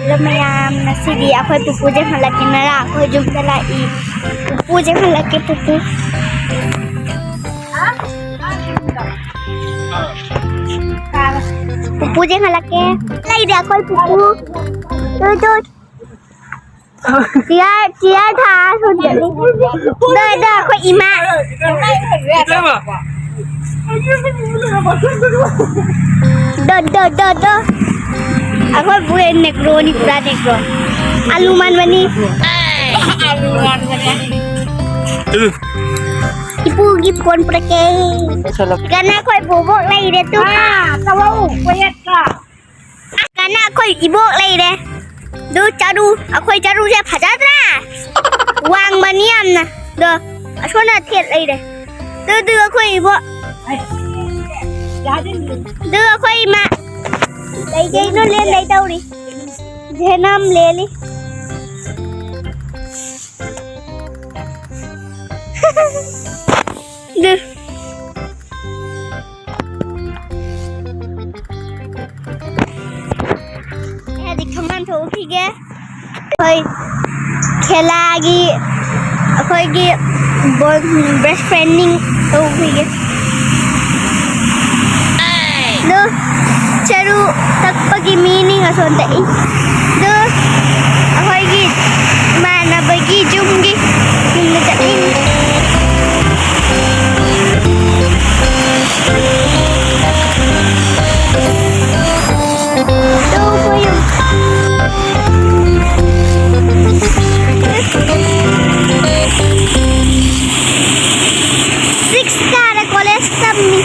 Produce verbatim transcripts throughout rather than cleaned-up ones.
Hello ꯃꯌꯥꯝ, ꯉꯁꯤꯗꯤ ꯑꯩꯈꯣꯏ ꯄꯨꯄꯨ ꯌꯦꯡꯍꯜꯂꯛꯀꯦ꯫ ꯉꯔꯥꯡ ꯑꯩꯈꯣꯏ ꯌꯨꯝꯗ ꯂꯥꯛꯏ꯫ ꯄꯨꯄꯨ ꯌꯦꯡꯍꯜꯂꯛꯀꯦ, ꯄꯨꯄꯨ꯫ ꯄꯨꯄꯨ ꯌꯦꯡꯍꯜꯂꯛꯀꯦ꯫ ꯂꯩꯔꯦ ꯑꯩꯈꯣꯏ ꯄꯨꯄꯨ꯫ Two, two. ꯆꯤꯌꯔ, ꯆꯤꯌꯔ ꯊꯥꯔ ꯁꯣꯝꯗꯗꯤ꯫ ꯗꯣ, ꯗꯣ, ꯑꯩꯈꯣꯏ ꯏꯃꯥ꯫ ꯗꯣ, ꯗꯣ, ꯗꯣ, ꯗꯣ꯫ ꯑꯩꯈꯣꯏ ꯕꯨ ꯅꯦꯒ꯭ꯔꯣꯅꯤ, ꯄꯨꯔꯥ ꯅꯦꯒ꯭ꯔꯣ꯫ ꯑꯂꯨ ꯃꯥꯟꯕꯅꯤ꯫ ꯏꯄꯨꯒꯤ ꯐꯣꯟ ꯄꯨꯔꯛꯀꯦ꯫ ꯀꯅꯥ ꯑꯩꯈꯣꯏ ꯕꯣꯕꯣꯛ ꯂꯩꯔꯦ ꯇꯨ꯫ ꯀꯅꯥ ꯑꯩꯈꯣꯏ ꯏꯕꯣꯛ ꯂꯩꯔꯦ꯫ ꯗꯨ ꯆꯔꯨ, ꯑꯩꯈꯣꯏ ꯆꯔꯨꯁꯦ ꯐꯖꯗ꯭ꯔꯥ? ꯋꯥꯡꯕꯅꯤ ꯌꯥꯝꯅ꯫ ꯗꯣ ꯑꯁꯣꯝꯗ ꯊꯦꯠ ꯂꯩꯔꯦ꯫ ꯗꯨ, ꯗꯨ ꯑꯩꯈꯣꯏ ꯏꯕꯣꯛ꯫ ꯗꯨ ꯑꯩꯈꯣꯏ ꯏꯃꯥ꯫ ꯀꯩꯀꯩꯅꯣ ꯂꯦꯟ ꯂꯩ ꯇꯧꯔꯤ꯫ ꯖꯦꯅꯝ ꯂꯦꯜꯂꯤ꯫ ꯗꯨ꯫ ꯑꯩ ꯍꯧꯖꯤꯛ ꯊꯣꯡꯒꯥꯟ ꯊꯣꯛꯎꯈꯤꯒꯦ꯫ ꯑꯩꯈꯣꯏ ꯈꯦꯂꯥꯒꯤ ꯑꯩꯈꯣꯏꯒꯤ ꯕꯣ-, ꯕꯦꯁ ꯐ꯭ꯔꯦꯟꯅꯤꯡ ꯇꯧꯈꯤꯒꯦ꯫ ꯑꯗꯣ ꯆꯔꯨ ꯇꯛꯄꯒꯤ ꯃꯤꯅꯤ ꯑꯁꯣꯝꯗ ꯏ-, ꯑꯗꯣ ꯑꯩꯈꯣꯏꯒꯤ ꯏꯃꯥꯟꯅꯕꯒꯤ ꯌꯨꯝꯒꯤ ꯌꯨꯝꯗ ꯆꯠꯅꯤꯡꯉꯤ꯫ ꯑꯗꯣ ꯑꯩꯈꯣꯏ ꯌꯨꯝ ꯁꯤꯛꯁ ꯀꯥꯔꯦ, ꯀꯣꯂꯦꯖ ꯇꯝꯃꯤ꯫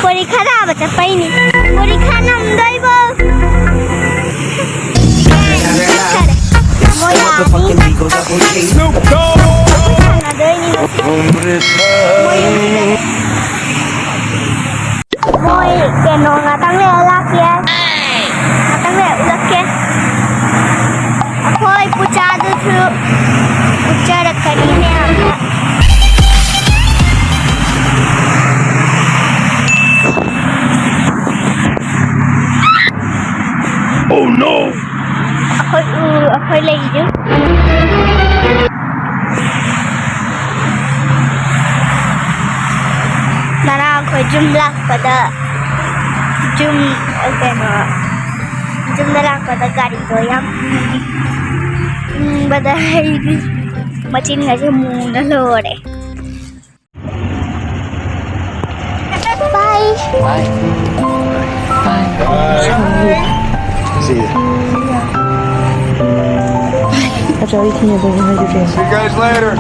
ꯄꯔꯤꯈꯥ ꯊꯥꯕ ꯆꯠꯄꯩꯅꯤ꯫ ꯄꯔꯤꯈꯥ ꯅꯝꯗꯣꯏꯕꯣ? ꯆꯠꯈꯔꯦ꯫ ꯃꯣꯏ ꯂꯥꯛꯑꯅꯤ꯫ ꯁꯥꯟꯅꯗꯣꯏꯅꯤ ꯉꯁꯤ꯫ ꯃꯣꯏ ꯀꯩꯅꯣ ꯉꯥꯛꯇꯪ ꯂꯩꯔ ꯂꯥꯛꯀꯦ꯫ ꯉꯥꯛꯇꯪ ꯂꯩꯔ ꯎꯠꯂꯛꯀꯦ꯫ ꯑꯩꯈꯣꯏ ꯄꯨꯆꯥꯗꯨꯁꯨ ꯎꯠꯆꯔꯛꯀꯅꯤ ꯃꯌꯥꯝꯗ꯫ ꯑꯩꯈꯣꯏ ꯎ-, ꯑꯩꯈꯣꯏ ꯂꯩꯔꯤꯁꯦ꯫ ꯉꯔꯥꯡ ꯑꯩꯈꯣꯏ ꯌꯨꯝ ꯂꯥꯛꯄꯗ, ꯌꯨꯝ, ꯀꯩꯅꯣ, ꯌꯨꯝꯗ ꯂꯥꯛꯄꯗ ꯒꯥꯔꯤꯗꯣ ꯌꯥꯝ ꯏꯪꯕꯗ ꯑꯩꯗꯤ ꯃꯆꯤꯟꯒꯁꯦ ꯃꯨꯅ ꯂꯣꯏꯔꯦ꯫ Bye. Bye. Bye. See ya. See you guys later.